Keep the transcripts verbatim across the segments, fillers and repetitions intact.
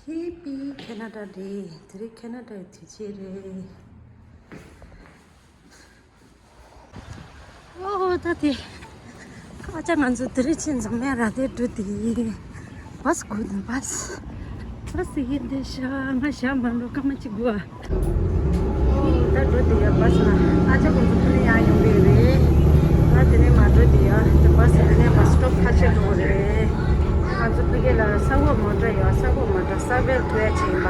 ཧེ་པི་ཁེ་ན་ཌ་རེད། དེ་རིང་ཁེ་ན་ཌ་ཡི་དུས་ཆེན་རེད། ཨོ་ད་དེ། ཨ་ཅག་ང་ཚོ་དེ་རིང་ཕྱིན་ཙང་མེད་ར་དེ་འགྲོ་དེ། བཱས་དགོས་འདུག་བཱས། བཱས་ཡིན་དེ་ཤ་ང་ཞག་མ་འགྲོ་སྐར་མ་གཅིག་དགོས་ཨ། ད་འགྲོ་དེ་ཡ་བཱས་ལ། ཨ་ཅག་ཁོང་ཚོ་ཕུ་ནས་ཡར་ཡོང་གི་རེད། ང་དེ་ནས་མ་འགྲོ་དེ་ཡ་དེ་བཱས་དེ་ནས་བཱས་སི་ཊོབ་ཁ་ཤས་འགྲོ་གི་རེད། ང་ཚོ་ཕ་གི་ལ་ས་འོག་མོ་ཊ་ཡོད། ས་འོག་མོ་ཊ་ས་བལ་ཐུ་ཡ་ཅིག་ཡིན་པ།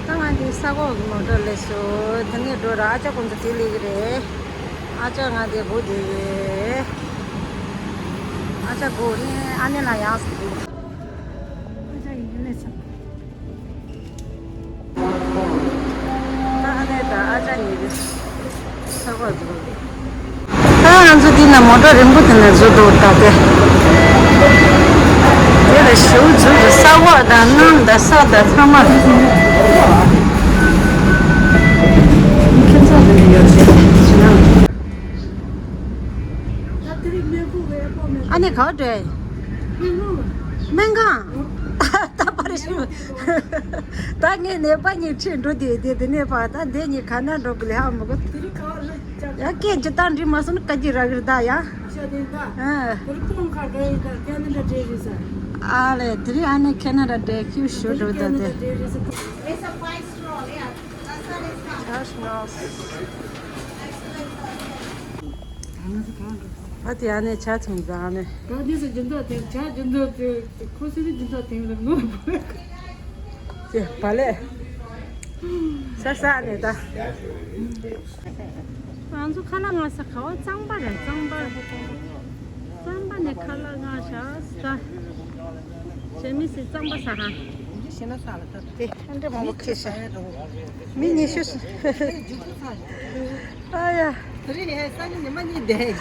ད་ང་འདི་ས་འོག་མོ་ཊ་སླེབས་སོང་། དེ་ནས་འགྲོ་ར། ཨ་ཅག་ཁོང་ཚོ་དེ་སླེབས་ཀྱི་རེད། ཨ་ཅག་ང་འདི་སྒུག་བསྡད་ཡོད། ཨ་ཅག་སྒུག་ནས་ཨ་ནེ་ལ་ཡང་སྒུག་ཨ་ཅག་ཡིན་སླེབས་སོང་། ད་ཨ་ནེ་དང་ཨ་ཅག་གཉིས་ཀྱིས་ས་འོག་འཛུལ་རེད། ད་ང་ཚོ་འདི་ན་མོ་ཊ་རིང་པོ་དེ་ན་འཛུལ་འདུག་ད་དེ། དེ་ལ་ཞེའུ་འཛུལ་འདུག་ས་འོག་དང་གནམ་དང་ས་དང་ཚང་མ། ཁྱིམ་ཚང་དེ་ནས་ཡོད་ཚད་ཕྱི་ནང་། ཨ་ནེ་ག་བར་འགྲོ། སྨན་ཁང་། ད་པར་ཞུ། ད་ངས་ནད་པ་གཉིས་ཁྲིད་འགྲོ་དུས་དེ་དེ་ནས་ཕར་ད་འདི་གཉིས་ག་ན་འགྲོ་གི་ལས་ཧ་མི་གོ། ཡ་སྐད་ཇི་ལྟར་འདྲི་མ་སོང་ན་སྐད་ཅིག་རག་གི་རེད་ད་ཡ། ཨ་ལས་དེ་རིང་ཨ་ནེ་ཁེ་ན་ཌ་འགྲོ་ཁྱིའུ་ཞུ་འགྲོ་ད་དེ། ཨ་དེ་ཨ་ནེ་ཇ་འཐུང་ཟ་ཨ་ནེ། ད་འདི་ཚོ་སྦྱིན་བདག་དེ་ཇ་སྦྱིན་བདག་དེ་ཁོ་ཚོ་ནི་སྦྱིན་བདག་དེ་ལ་ངོ་། ཅེ་བ་ལས། ས་ས་ནས་ད། ང་ཚོ་ཁ་ལག་མངགས་ས་ག་བ། གཙང་པ་རེད། གཙང་པ། གཙང་པ་ནས་ཁ་ལག་མངགས་བཞག་ས། ཇེ་མི་སི་གཙང་པ་ཟ་ཧ། དེ་ཨ་འདྲ་མང་པོ་ཁྱེར་ཤག་མི་ཉི་ཤུ་ཟིན། ཨ་ཡ། དེ་རིང་ངས་སང་ཉིན་ཉི་མ་གཉིས་བསྡད།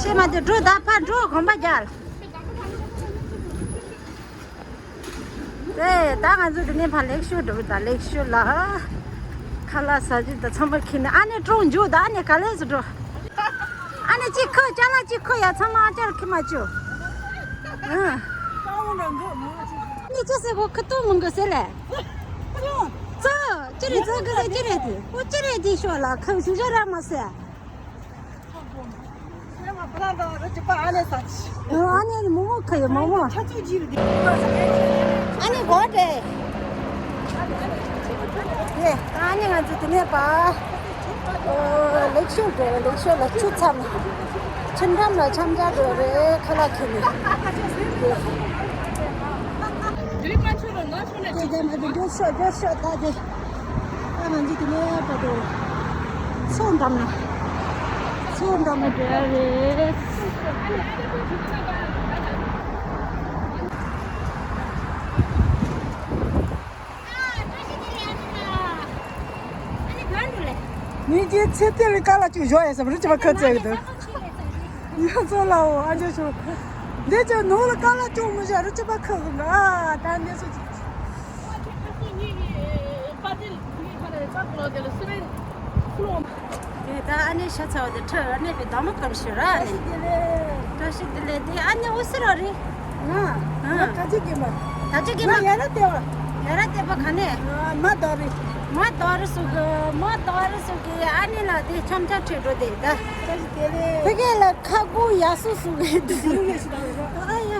ཤེས་མ་དེ་འགྲོ་ད་ཕར་འགྲོ་གོམ་པ་རྒྱག་རེད། ད་ང་ཚོ་དེ་ནས་ཕར་ལེགས་ཤོར་འགྲོ་གི་ད་ལེགས་ཤོར་ལ། ཁ་ལག་ཟ་རྒྱུ་ད་ཚང་མ་ཁྱེར་ནས་ཨ་ནེ་ཀྲོང་འཇུག་ད་ཨ་ནེ་ག་ལེ་སུ་འགྲོ། ཨ་ནེ་གཅིག་ཁུ་ཅ་ལག་གཅིག་ཁུ་ཡ་ཚང་མ་ཨ་ཅག་ཁྱེར་མ་བཅུག་ཨ་ནེ་ཅི་ཟེར་གོ་ཁུ་ཏོ་མང་གི་ཟེར་ལེ། ཙོ། ཅི་རེད་ཙོ་གི་ཟེར་ཅི་རེད་དེ། ཨོ་ཅི་རེད་དེ་ཤོག་ལ་ཁུ་ཞུ་ཞུ་ར་མ་ཟེར། ཨ་ནེ་མོག་མོག་ཁ་ཡོད་མོག་མོག་ཨ་ནེ་གོ་དེ། ཨ་ནེ་ང་ཚོ་དེ་ནས་པ། ལེགས་ཤོར་འགྲོ་རེད། ལེགས་ཤོར་ལ་ཆུ་མཚམས། ཆུ་འགྲམ་ལ་འཆམ་འཆམ་འགྲོ་རེད། ཁ་ལག་ཁྱེར་ནས། དེ་ག་མ་དེ་འགྲོ་ཤོག་འགྲོ་ཤོག་ད་དེ། ཨ་ང་ཚོ་དེ་ནས་པ་དེ། མཚོ་འགྲམ་ལ། མཚོ་འགྲམ་ལ་འགྲོ་ཡ་རེད། ངས་ཀྱི་ཚེ་ཐེ་ལི་ཀ་ལ་ཅུ་བཞོ་ཡ་བསམ་རུ་ཅི་མ་ཁ་ཚད་གི་འདུག་ཡ་ཚོ་ལའོ་ཨ་ཅག་ཆུ། འདི་ཅུ་ནོར་ལ་ཀ་ལ་ཅུ་མི་བཞག་རུ་ཅི་མ་ཁ་གི་འདུག་ཨ་ད་འདི་སུ་ཅི། དེ་ད་ཨ་ནེ་ཤ་ཚ་བ་དེ་ཁྲི་ཨ་ནེ་བའི་དམ་བཀར་ཞུ་ར་ཨ་ནེ། བཀྲ་ཤིས་བདེ་ལེགས། དེ་ཨ་ནེ་འུ་སུ་ར་རེད། ང་། ང་ད་ཅི་གི་མ། ད་ཅི་གི་མ། ང་ཡ་ར་ཏེ་བ། ཡ་ར་ཏེ་བ་ག་ནས། མ་དོ་རི། མ་དོ་རི་སུ་གི་མ་དོ་རི་སུ་གི་ཨ་ནེ་ལ་དེ་འཆམ་འཆམ་ཁྲིད་འགྲོ་དེ་ད། བཀྲ་ཤིས་བདེ་ལེགས། ཕ་གི་ལ་ཁ་ཁུ་ཡ་སུ་སུ་གི་དེ། ཨ་ཡ།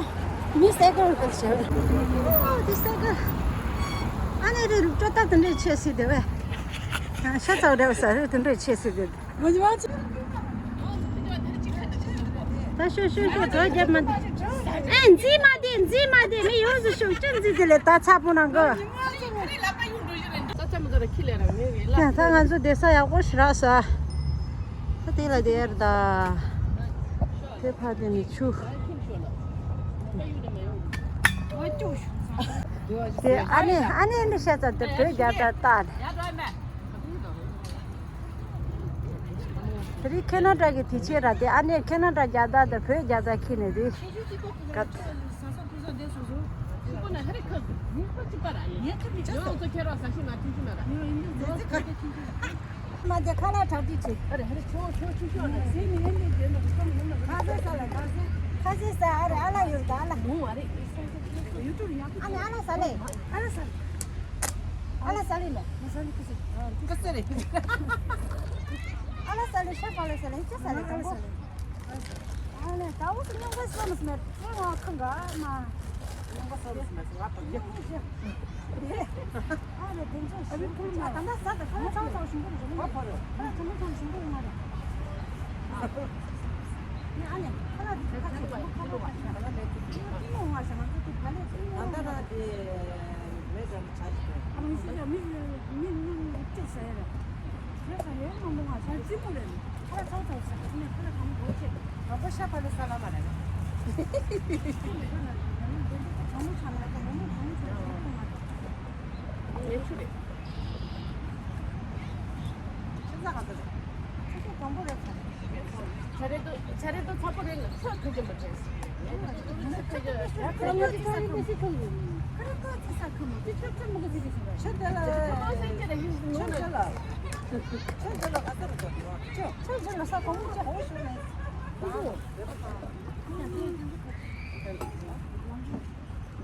མི་སེ་གོལ་གོལ་ཤེ། ཨོ་དེ་སེ་གོལ། ཨ་ནེ་རེ་རུ་ཅོ་ཏ་དེ་འདྲས་ཆེ་སི་དེ་བས། ཤ་ཚ་བ་རེ་བ་ས་རེ་དེ་འདྲས་ཆེ་སི་དེ། མ་ཉི་མ་ཅི། ད་ཤོ་ཤོ་ཤོ་གྲོ་རྒྱབ་མ་འདི། ཨེ་འཛི་མ་འདི་འཛི་མ་འདི་མི་ཡོངས་སུ་ཤོག་ཅི་འཛི་དེ་ལས་ད་ཚ་པོ་ནང་གི། ད་ང་ཚོ་བསྡད་ས་ཡག་པོ་ཞིག་རག་ས། ད་དེ་ལ་དེ་ཡར་ད། དེ་ཕ་དེ་ནི་ཆུ། དེ་ཨ་ནེ་ཨ་ནེ་འདི་ཤ་ཚ་དེ་བོད་རྒྱ་ད་ལྟ། དེ་རིང་ཁེ་ན་ཌ་གི་དུས་ཆེན་ར་དེ་ཨ་ནེ་ཁེ་ན་ཌ་རྒྱ་ད་དེ་བོད་རྒྱ་ད་ཁྱེར་ནས་དེ། ག་ད། མ་དེ་ཁ་ལག་གྲ་སྒྲིག་བྱེད། ཨ་རེ་ཨ་རེ་ཆོག་ཆོག་ཆོག་ཆོག་ཨ་རེ་ཟས་མི་ཡོང་དུས་རྒྱན་དུ་ཁ་མི་ཡོང་ན། ཁ་ཟས་ཟ་ལ་ཁ་ཟས། ཁ་ཟས་ཟ། ཨ་རེ་ཨ་ལ་ཡོད་ད་ཨ་ལ། ཡོང་བ་རེད། ཡུ་ཊུབ་ཡག་པོ། ཨ་ནི་ཨ་ལ་ཟ་ལེ། ཨ་ལ་ཟ་ལེ། ཨ་ལ་ཟ་ལེ་ལ། ཨ་ལ་ཟ་ལེ་ལ། ཁ་ཟས་རེད། ཨ་ལ་ཟ་ལེ་ཤ་པ་ལ་ཟ་ལེ་ཅི་ཟ་ལེ། ཨ་ལ་ཟ་ལེ། ཨ་ལས་ད་འུ་ཚོ་སྙུང་ག་སོ་མི་སྨད་ཚེ་ང་ཁང་ག་མ། སྙུང་ག་སོ་མི་སྨད་ང་དང་རྒྱབ། ཨ་ལས་དེ་ཚོ་ཞིག་ཨ་ད་ད་ཟ་ད་ཁ་ལག་ཚ་བ་ཚ་བ་ཞིམ་པོ་རེད་ཞིམ་པོ། ཁ་ལག་ཚ་བ་ཚ་བ་ཞིམ་པོ་ཡོང་ང་རེད། ཨ་ལས་ཁ་ལག་དེ་ཁ་ཚ་ཞིམ་པོ་ཁ་ལོ་བ་ཞིག་ཁ་ལག་ལས་ཚོ་ཞིམ་པོ་ཡོང་ང་ཞིག་ང་ཚོ་དེ་ག་ལས་ཚོ་ཡོང་ང་རེད། ད་ད་ར་དེ་མེད་ཀྱང་ཆ་ཞིག་ཨ་མི་སྲིད་ཀྱང་མི་མི་མི་མི་གཅིག་ཟ་ཡ་རེད། ཞེས་ས་ཡོད་མང་པོ་ང་ཚོ་རྩིས་མོ་རེད། ཁ་ལག་ཚ་བ་ཚ་བ་ཟ་ག་ནས་ཁ་ལག་གང་མགོ་ཆེ། དང་པོ་ཤ་པ་ལ་ས་ལ་མ་རེད། གང་མོ་ཆ་ལ་གང་མོ་གང་མོ་ཆ་ལ་གང་མོ་ཆ་ལ་ངས་ཆུ་རེད། ཆུ་ས་ག་ཚོད་རེད། ཆུ་ས་དང་པོ་རེད་ས་རེད། བྱ་རེད་དོ་བྱ་རེད་དོ་ཚ་པོ་རེད་ལ་ཚ་ཁ་ཅན་པ་དྲན་སོང་། ཁ་ར་ཏོ་ཅི་ས་ཁ་མོ། ཁ་ར་ཏོ་ཅི་ས་ཁ་མོ། ཏི་ཆ་ཆ་མོ་ག་ཟི་གི་ཤི་ར། ཆ་དེ་ལ་ཆ་དེ་ལ་ཆ་དེ་ལ་ག་ས་རེད་དོ། ཆ་ཆ་དེ་ལ་ས་གོང་མོ་ཆ་གོང་ཤོ་ནས། ཁུ་ཁུ།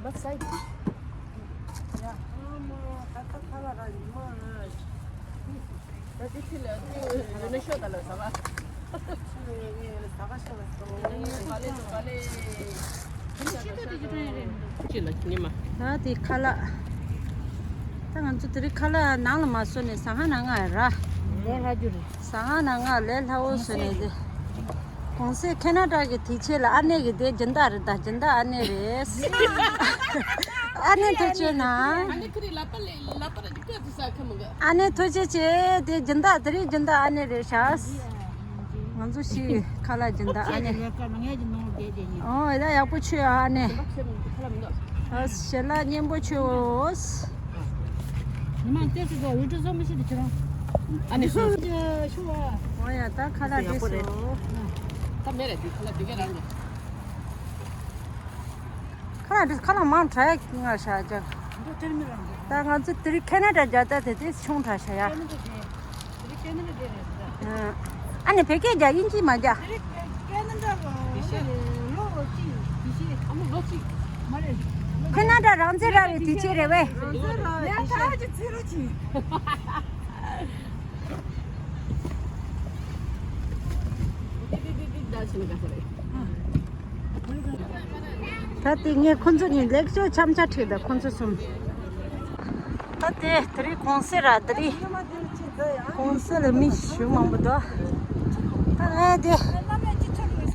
Left side. ཡ་ཨ་མ་ད་ལྟ་ཁ་ལག་ར་ཉི་མ་ར། ད་དེ་ཁྲི་ལ་དེ་ཡོད་ན་ཤོག་ད་ལ་ཟ་བ། ཁྲི་ལ་ཡོད་ན་ཟ་བ་ཤོག་ལ་ཟ་བ། ཁ་ལེ་ཁ་ལེ། ཁྲི་ལ་ཉི་མ། ད་དེ་ཁ་ལག་ད་ང་ཚོ་དེ་རིང་ཁ་ལག་ནང་ལ་མ་བཟོས་ནས་ཟ་ཁང་ནང་ང་ར། ལས་སླ་རྒྱུ་རེད། ཟ་ཁང་ནང་ང་ལས་སླ་བོ་བཟོས་ནས་དེ། གོང་གསལ་ཁེ་ན་ཌ་གི་དུས་ཆེན་ལ་ཨ་ནེ་གི་དེ་སྦྱིན་བདག་རེད་ད། སྦྱིན་བདག་ཨ་ནེ་རེད། ཨ་ནེ་ཐུགས་རྗེ་གནང་། ཨ་ནེ་ཁི་རི་ལ་པ་ལེ་ལ་པ་ར་ཅིག་ཏུ་ས་ཁ་མི་ག་ཨ་ནེ་ཐུགས་རྗེ་ཆེ། དེ་སྦྱིན་བདག་དེ་རིང་སྦྱིན་བདག་ཨ་ནེ་རེད་ཤག་ང་ཚོ་ཤི་ཁ་ལག་སྦྱིན་བདག་ཨ་ནེ། ཨོ་ཡ་ཡག་པོ་བྱོས་ཨ་ནེ། ཨ་ཞལ་ལག་སྙན་པོ་བྱོས། ཉི་མ་ལྟས་སུ་འགྲོ་འུ་ཚོ་བཟོ་མི་ཤེས་དེ་ཁྱེད་རང་། ཨ་ནི་སུ། ཨོ་ཡ་ད་ཁ་ལག་དེ་སུ། ད་མེད་རེད་དེ་ཁ་ལག་དེ་ག་རང་རེད། ཁ་ལག་དེ་ཁ་ལག་མང་དྲགས་ཡ་ང་ཤ་རྒྱག་ད་ང་ཚོ་དེ་རིང་ཁེ་ན་ཌ་རྒྱ་ད་དེ་དེ་ཆུང་དྲགས་ཤ་ཡ། ཨ་ནི་བོད་སྐད་རྒྱག་དབྱིན་ཇི་མ་རྒྱག་ཁེ་ན་ཌ་རང་བཙན་ར་བའི་དུས་ཆེན་རེད་བས། ད་དེ་ངས་ཁོ་ཚོ་གཉིས་ལེགས་ཤོས་འཆམ་ཆ་ཁྲིད་ད་ཁོ་ཚོ་གསུམ། ད་དེ་དེ་རིང་གུང་སེང་ར་དེ་རིང་གུང་སེང་ལ་མི་ཞུ་མང་པོ་འདུག་ད་ཨེ་དེ་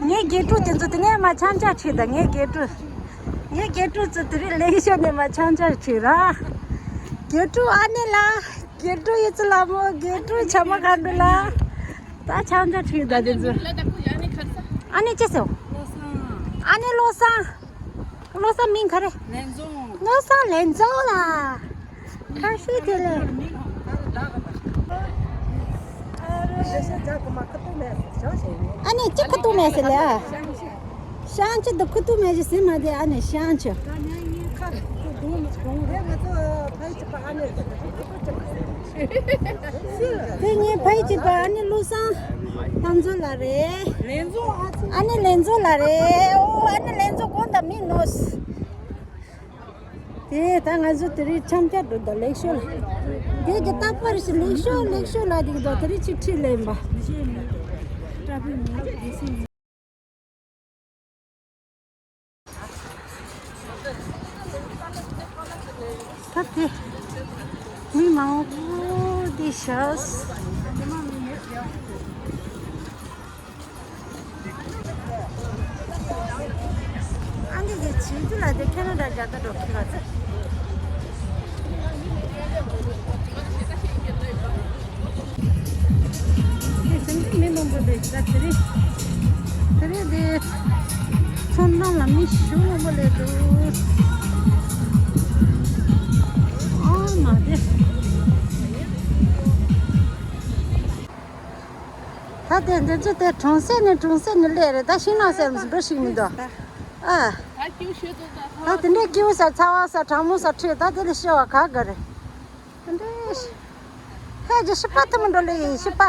ངའི་རྒན་ཕྲུག་དེ་ཚོ་དེ་ནས་མ་འཆམ་ཆ་ཁྲིད་ད་ངའི་རྒན་ཕྲུག་ངའི་རྒན་ཕྲུག་ཚོ་དེ་རིང་ལེགས་ཤོས་ནས་མ་འཆམ་ཆ་ཁྲིད་ར། རྒན་ཕྲུག་ཨ་ནེ་ལ། རྒན་ཕྲུག་ཡི་ཚུལ་ལ་མོ་རྒན་ཕྲུག་ཆ་མ་ག་འདྲ་ལ། ད་ཆང་ཆ་ཁྲིད་ད་དེ་ཚོ། ཨ་ནེ་ཅི་སོ། ཨ་ནེ་བློ་བཟང་། བློ་བཟང་མིང་ག་རེ། བློ་བཟང་ལན་ཚོ་ལ། ཁ་ཤས་དེ་ལ། ཨ་ནེ་ཅི་ཁ་ཏུ་མེད་ཟེར་ལ། ཤང་ཆི་འདི་ཁུ་ཏུ་མེ་ཞི་སི་མ་དེ་ཨ་ནི་ཤང་ཆི། དེ་ངའི་ཕ་ཡི་གཅིག་པ་ཨ་ནི་བློ་བཟང་ལྷ་མཛོད་ལགས་རེད། ཨ་ནི་ལན་ཚོ་ལགས་རེད། ཨོ་ཨ་ནི་ལན་ཚོ་དགོངས་དག་མི་ནོར། དེ་ད་ང་ཚོ་དེ་རིང་འཆམ་ཆ་འགྲོ་ད་ལེགས་ཤོས་ལ། དེ་གི་རྟག་པར་ཞིག་ལེགས་ཤོས་ལེགས་ཤོས་ལ་དེ་གི་ད་དེ་རིང་ཕྱི་ཁྲིད་ལེན་པ། ད་དེ་མི་མང་པོ་དེ་ཤག་ཨང་ཀི་གི་བྱེད་རྒྱུ་ལ་དེ་ཁེ་ན་ཌ་རྒྱ་ད་འགྲོ་ཁི་བ་ཚེ། དེ་སེམས་ཅན་མི་མང་པོ་འདུག་ད་དེ་རིང་། དེ་རིང་དེ་ཚོང་ཁང་ལ་མི་ཞུ་མང་པོ་སླེབས་འདུག་ཨ་མ་དེ། ད་དེ་འདི་ཚོ་དེ་གྲོང་གསེབ་ནས་གྲོང་གསེབ་ནས་སླེབས་རེད། ད་ཤིང་ནགས་གསེབ་འགྲོ་ཤེས་མི་འདུག་ཨ། ད་དེ་འདྲའི་སྐྱིད་པོ་ས་ཚ་བ་ས་གྲང་མོ་ས་ཁྲིད་ད་དེ་ལས་ཤི་བ་ག་ག་རེད། དེ་འདྲའི། ཨ་ཅེ་ཤི་པ་ཐུ་མི་འགྲོ་ལེ་ཤི་པ།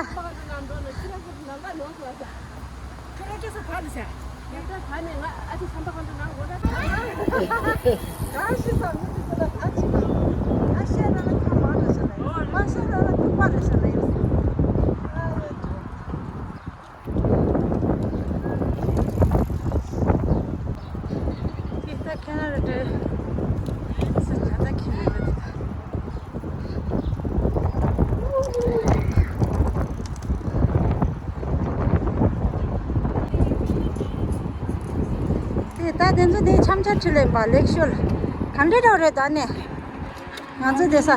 དེ་ད་དེ་ཚོ་དེ་འཆམ་འཆམ་ཁྲིད་ལེན་པ་ལེགས་ཤོར། ག་འདྲ་འདྲ་རེད་ད་ནས། ང་ཚོ་དེ་ས།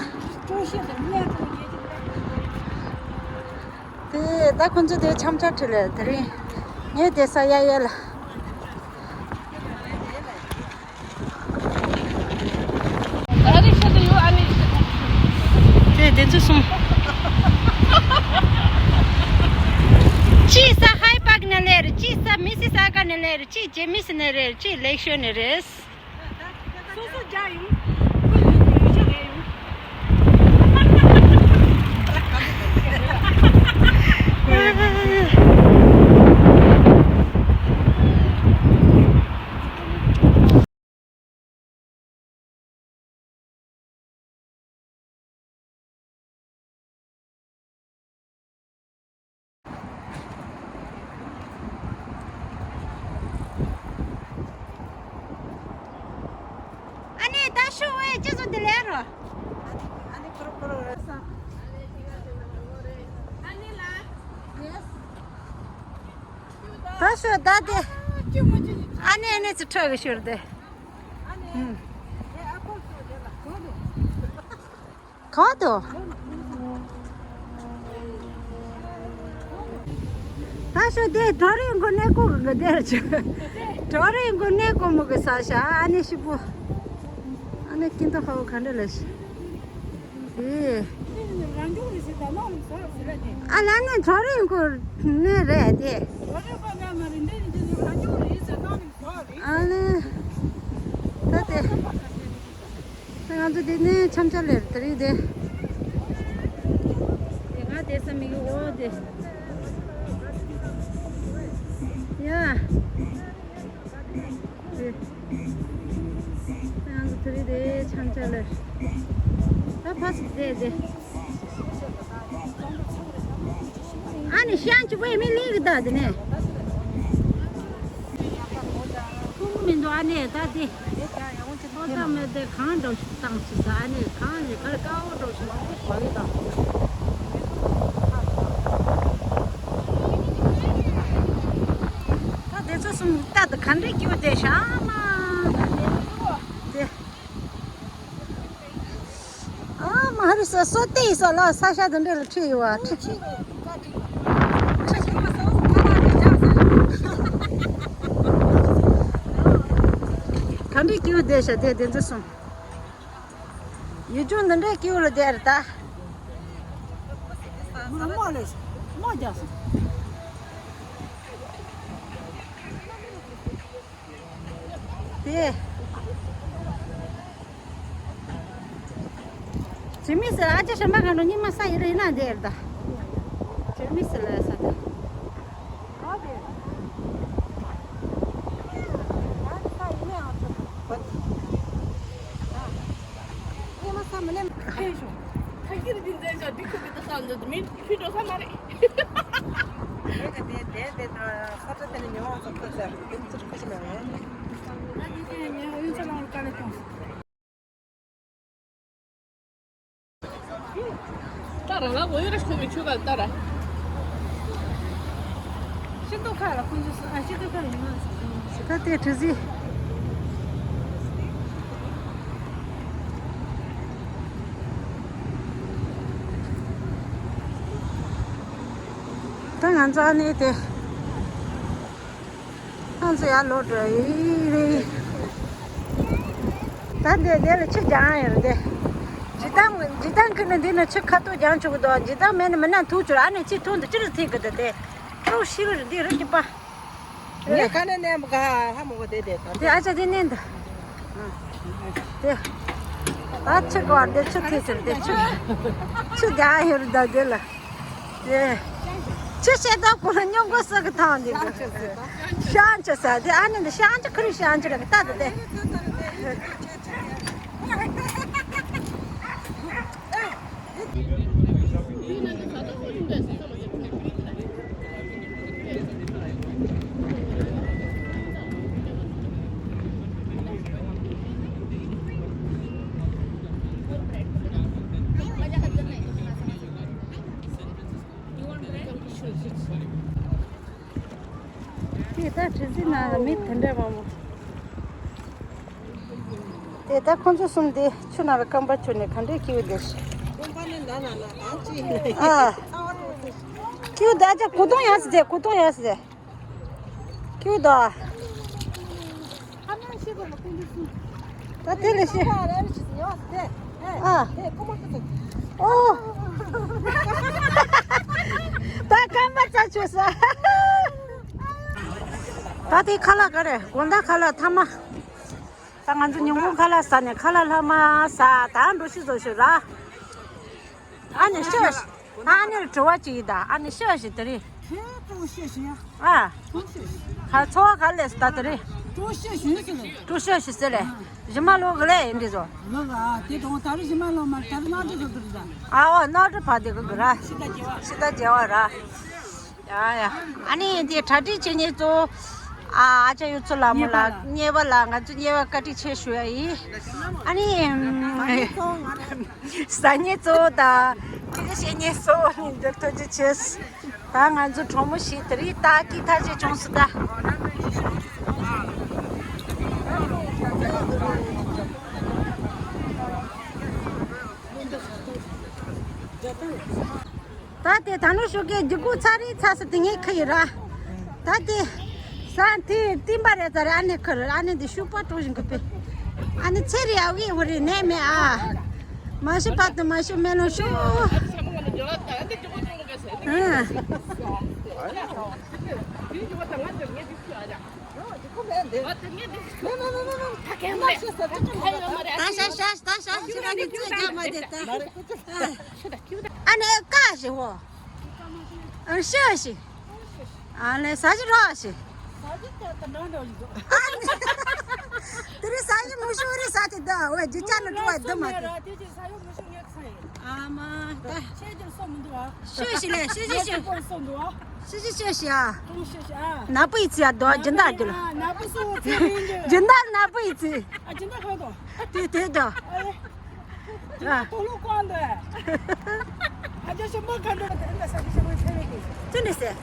དེ་ད་ཁོ་ཚོ་དེ་འཆམ་འཆམ་ཁྲིད་ལེ་དེ་རིང་ངས་དེ་ས་ཡ་ཡ་ལ། དེ་དེ་ཚོ་སོང་། ཅི་ས་ཧའི་པག་ནས་ལེ་རེད། ཅི་ས་མི་སི་ས་ཀ་ནས་ལེ་རེད། ཅི་ཇེ་མི་སི་ནས་རེད། ཅི་ལེགས་ཤོར་ནས་རེད། སོ་སོ་རྒྱག་ཡོང་། ཁོས་ལུས་ཀྱི་ཡོད་ཆ་རེད་ཡོང་། ཨ་ནེ་ད་ཤོག་ཨེ་ཅི་ཚོ་འདི་ལས་རོ། ད་ཤོག་ད་དེ། ཨ་ནེ་ཨ་ནེ་ཚོ་ཁྲོད་གི་ཤོར་དེ། གང་དུ། ད་ཤོ་དེ་གྲོ་རེ་མགོ་ནས་ཀོ་གི་དེར་ཆུ། གྲོ་རེ་མགོ་ནས་ཀོ་མོ་གི་ས་ཤ་ཨ་ནེ་ཤི་པོ། ཨ་ནེ་ཀིན་ཏོ་ཧའོ་ག་འདྲ་ལ་ཤི། དེ། ཨ་ལ་ནི་གྲོ་རེ་མགོ་ནས་རེད་དེ། ཨ་ནི། ད་དེ། ང་ཚོ་འདི་ནས་འཆམ་འཆམ་ལེར་དེ་རིང་དེ། དེ་ང་དེ་ས་མི་གི་འོ་དེ། ཡ། དེ། ང་ཚོ་དེ་རིང་དེ་འཆམ་འཆམ་ལེར། ད་ཕ་སི་དེ་དེ། ཨ་ནི་ཤང་ཅི་བའི་མི་ལིང་གི་ད་དེ་ནས། ཁུངས་མི་འདུག་ཨ་ནི་ད་དེ། ཁོ་ཚང་མས་དེ་གང་འགྲོ་ཞིག་བཏང་ཞིག་ཟ་ཨ་ནི་གང་ཞིག་གར་དཀར་པོ་འགྲོ་ཞིག་མང་པོ་ཞིག་བ་གི་དང་། ད་དེ་ཚོ་གསུམ་ལྟ་དུ་ག་འདྲས་སྐྱིད་པོ་དེ་ཤ་མ། དེ། ཨ་མ་རི་ས་སོ་ཏེ་ས་ལ་ས་ཤ་དུ་འདྲེ་ལ་ཁྲི་ཡོད་བ་ཁྲི། ག་འདྲའི་སྐྱིད་པོ་བསྡད་ཤག་དེ་དེ་ཚོ་གསུམ། ཡུལ་ལྗོངས་འདི་འདྲའི་སྐྱིད་པོ་ལ་བསྡད་རེད་ད། དེ། ཇི་མི་སི་ཨ་ཅེ་ཞིམ་པ་གང་རུ་ཉི་མ་ས་ཡི་རེ་ན་དེར་ད། ཇི་མི་སི་ལ་ས་ད། ཉི་མ་ས་མི་ལེན། ཁེ་ཞོ། ཐ་ཀིར་དེ་འཛད་ཅག་འདི་ཁུ་གི་ད་ས་འདི་མི་ཁྱི་འགྲོ་ས་མ་རེད། ད་རང་ལ་འོ་ཡོད་ར་ཁོ་མི་ཆུ་ག་ད་ར། ཤིན་ཏུ་ཁ་ལ་ཁོང་ཚོ་སུ་ཨ་ཤིན་ཏུ་ཁ་ཡིན་ན། ད་དེ་གྲུ་ཟི། ད་ང་ཚོ་ཨ་ནེ་དེ། ང་ཚོ་ཡར་ལོག་འགྲོ་ཡི་རེད། ད་འདི་འདི་ལ་ཆུ་རྒྱང་ཡོད་རེད་དེ། ཇི་ལྟར་ཇི་ལྟར་ཁྱོད་ནི་འདི་ན་ཆུ་ཁ་ཐུག་རྒྱང་ཆུག་གི་འདུག་ཇི་ལྟར་མེད་ན་མི་ན་ཐུག་ཆུ་ཨ་ནེ་ཅི་ཐུག་འདི་ཅི་རུ་ཐིག་གི་འདུག་དེ། ཁྲོ་ཤི་གི་རེད་འདི་རུ་གི་པ། ཡ་ཁ་ནས་ནས་མ་ག་ཧ་མ་གོ་དེ་དེ་ད་དེ་ཨ་ཅག་དེ་ནས་འདི། དེ། ད་ཆུ་ག་བར་དེ་ཆུ་ཐིགས་ཟེར་དེ་ཆུ། ཆུ་རྒྱག་ཡོད་རེད་ད་དེ་ལ། དེ། ཆུ་ཤེལ་དག་ཁོ་ལ་སྙོམས་པོ་ཟེར་གི་ཐང་དེ་གི། ཤང་ཆུ་ཟེར་དེ་ཨ་ནི་འདི་ཤང་ཆུ་ཁུ་རི་ཤང་ཆུ་རེད་གི་ད་དེ་དེ། དེ་ད་གྲུ་གཟིངས་ནང་ལ་མི་དེ་འདྲ་མང་པོ། དེ་ད་ཁོང་ཚོ་གསུམ་དེ་ཆུ་ནང་ལ་རྐང་པ་ཆུ་ནས་ག་འདྲའི་སྐྱིད་པོ་བསྡད་ཤག་རྐང་པ་ནི་ལ་ལ་ལ་ཨ་ཅེ། ཨ། སྐྱིད་པོ་བསྡད་ཅག་གོ་དོང་ཡང་སི་ཟེ་གོ་དོང་ཡང་སི་ཟེ། སྐྱིད་པོ་འདུག་ད་དེ་ལས་ཤེས། ཨ། ཨོ། ད་རྐང་པ་ཚ་ཆུ་ཟ། ད་དེ་ཁ་ལག་ག་རེ་དགོང་དག་ཁ་ལག་ཐ་མ། ད་ང་ཚོ་ཉིན་གུང་ཁ་ལག་ཟ་ནས་ཁ་ལག་ལྷག་མ་ཟ་ད་འགྲོ་ཤི་བཟོ་ཤི་ར། ཨ་ནི་ཤོད། ཨ་ནི་དྲི་བ་ཅིག་ཡིན་ད་ཨ་ནི་ཤོད་ཤི་དེ་རིང་། ཨ། ཁ་འཚོ་བ་ག་ལས་ད་དེ་རིང་། ཀྲུའུ་ཞི་ཞུས་ཟེར། ཀྲུའུ་ཞི་ཞུས་ཟེར་ལེ། གཞི་མ་ལོ་གི་ལས་ཡིན་འདི་ཚོ། ལོ་ལ་དེ་དང་ད་རེས་གཞི་མ་ལོ་མ་ད་རེས་ནག་དྲི་ཚོ་དུ་རེད་ད། ཨ་འོ་ནག་དྲི་བ་དེ་གི་གི་ར། ཕྱི་ཟླ་བརྒྱད་པ། ཕྱི་ཟླ་བརྒྱད་པ་ར། ཡ་ཡ། ཨ་ནི་དེ་གྲ་སྒྲིག་བྱེད་མཁན་ཚོ། ཨ་ཨ་ཅག་གཡུ་མཚོ་ལྷ་མོ་ལགས་མཉེས་པ་ལགས་ང་ཚོ་མཉེས་པ་བཀའ་དྲིན་ཆེ་ཞུ་ཡ་ཡིན། ཨ་ནི། ཟ་མཁན་ཚོ་དང་། ཁྱེད་ཀྱི་བཤད་མཁན་ཚོ་ནི་འདིར་ཐུགས་རྗེ་ཆེ། ད་ང་ཚོ་གྲོགས་མོ་ཞིག་དེ་རིང་ད་ཀི་ཐག་ཅིག་བྱུང་སོང་ད། ད་དེ་ད་ནུ་ཤུ་གེ་རྒྱུ་གུ་ཚ་རི་ཚ་སི་དེ་ངས་ཁི་ཡི་ར། ད་དེ། ས་དེ་ཏིམ་པ་རེ་ཚ་རེ་ཨ་ནེ་ཁི་རེ་ཨ་ནེ་འདི་ཤུ་པ་ཏོ་བཞིན་གི་པེ། ཨ་ནེ་ཚེ་རི་ཨ་ཝི་ཧུ་རི་ནེ་མེ་ཨ། མ་ཤི་པ་དུ་མ་ཤི་མེ་ལོ་ཤུ། ཨ། ད་ཤ་ཤ་ད་ཤ་ཤ་ར་ནི་ཚེ་རྒྱ་མ་དེ་ད། ཨ་ནེ་ཀ་ཤི་ཧོ། ཨ་ཤི་ཤི། ཨ་ནེ་ས་ཞི་རོ་ཤི། དེ་རིང་ས་ཞི་མུ་ཤུ་རི་ས་དེ་ད་ཝེ་ཇི་ཅ་ནི་ཀྲུ་བ་དུ་མ་དེ། ཨ་མ་ད། ཤོད་ཤི་ལེ་ཤི་ཤི་ཤི། ཤི་ཤི་ཤི་ཤི་ཨ། ནག་པོ་ཡི་ཚི་ཨ་དོ་སྦྱིན་བདག་རྒྱུ་ལ། སྦྱིན་བདག་ནག་པོ་ཡི་ཚི། དེ་དེ་དོ། ཨ། ཅི་འདྲ་ཟེར།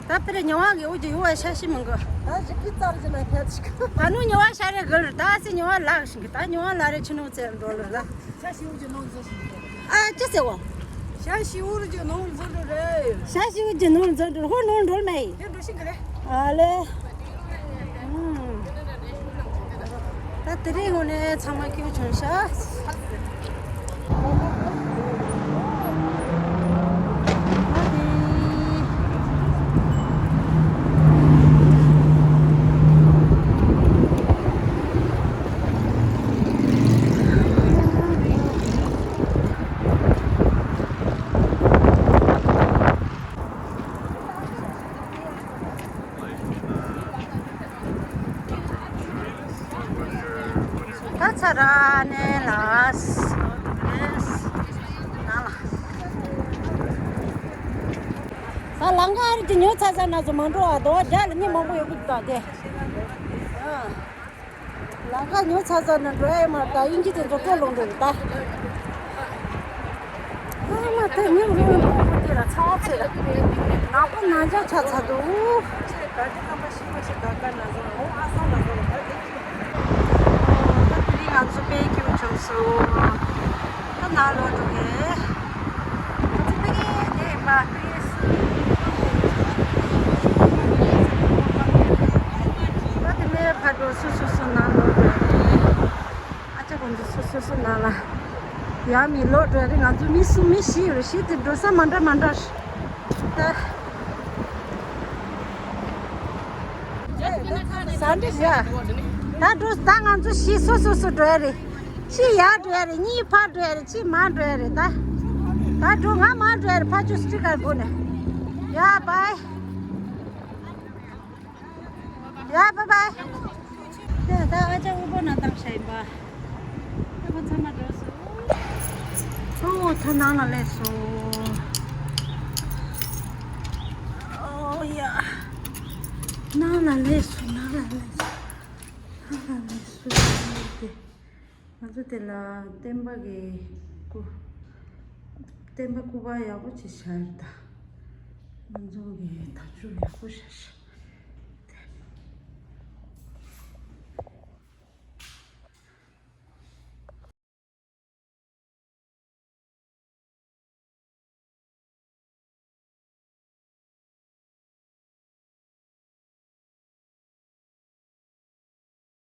ད་པེ་རེ་ཉི་མ་གི་འུ་ཅི་ཡུ་བ་ཤ་ཤི་མི་འགོ། ད་ཞི་ཀི་ཙར་ཅི་ན་ཁྱད་ཅི་གི། ད་ནུ་ཉི་མ་ཤ་རེ་གི་ལ་ད་སི་ཉི་མ་ལག་ཤི་གི་ད་ཉི་མ་ལ་རེ་ཆི་ནུ་ཙེ་འགྲོ་ལ་ད། ཤ་ཤི་འུ་ཅི་ནོ་ཙེ་ཤི་གི། ཨ་ཅི་ཟེར་བ། ཤ་ཤི་འུ་ཅི་ནོ་ཙེ་འགྲོ་རེ། ཤ་ཤི་འུ་ཅི་ནོ་ཙེ་འགྲོ་ཧོ་ནོ་འགྲོ་མེ། དེ་འགྲོ་ཤི་གི་རེ། ཨ་ལེ། ད་དེ་རིང་ངོ་ནས་ཚང་མ་སྐྱིད་པོ་བྱུང་ཤག་ད་ཚ་ར་ནས་ལ་ནང་ལ། ད་ལང་ཀ་ཨ་རི་གི་ཉོ་ཚ་ཚ་ན་ཚོ་མ་འགྲོ་བ་དོ་རྒྱ་ལ་མི་མང་པོ་ཡོད་གི་འདུག་ད་དེ། ལང་ཀ་ཉོ་ཚ་ཚ་ན་འགྲོ་ཡ་མ་ད་དབྱིན་ཇི་དེ་ཚོ་སྤྲོ་ལོང་འགྲོ་གི་ད། ཨ་མ་ད་ཉིན་རེ་རེ་དེ་ལ་ཚ་བ་ཚེ་ལ་ནག་པོ་ནང་ཇག་ཆ་ཚ་འདུག་ད་དེ་ཁམས་པ་ཤི་མ་ཤི་ད་ག་ན་ཚོ་ཨོ་ཨ་ས་ན་ཚོ་ད་དེ་ད་དེ་རིང་ང་ཚོ་དཔེ་སྐྱིད་པོ་བྱུང་སོང་། ད་ནང་ལོག་འགྲོ་གི་ང་ཚོ་དཔེ་དེ་མ་དཔེ་སུ་ད་དེ་ནས་ཕར་འགྲོ་སོ་སོ་སོ་ནང་ལོག་འགྲོ་གི་ཨ་ཅག་ཁོང་ཚོ་སོ་སོ་སོ་ནང་ལ་ཡང་མི་ལོག་འགྲོ་རེད། ང་ཚོ་མི་གསུམ་མི་བཞི་ཡོད་རེད། བཞི་དེ་འགྲོ་ས་མ་འདྲ་མ་འདྲ་ད། ཟ་འདྲི་བྱ། ད་འགྲོ་ད་ང་ཚོ་བཞི་སོ་སོ་སོ་འགྲོ་ཡ་རེད། གཅིག་ཡར་འགྲོ་ཡ་རེད། གཉིས་ཕར་འགྲོ་ཡ་རེད། གཅིག་མར་འགྲོ་ཡ་རེད། ད་ད་འགྲོ། ང་མར་འགྲོ་ཡ་རེད། ཕར་ཕྱོགས་སྤྲི་དཀར་སྦུག་ནས། ཡ་བའི། ཡ་བའི་བའི། ད་ད་ཨ་ཅག་དབུལ་པོ་ནང་བཏང་བཞག་ཡིན་པ། ཨ་ཁོ་ཚང་མ་འགྲོ་སོང་། ཨོ་ད་ནང་ལ་སླེབས་སོང་། ཨོ་ཡ། ནང་ལ་སླེབས་སོང་། ནང་ལ་སླེབས་སོང་། ནང་ལ་སླེབས་སོང་། ང་ཚོ་དེ་ལ་བསྟན་པ་གི་སྐུ། བསྟན་པ་སྐུ་པར་ཡག་པོ་ཅིག་བཞག་ཡོད་ད། ང་ཚོ་གི་དར་ལྕོག་ཡག་པོ་བཞག་ཤག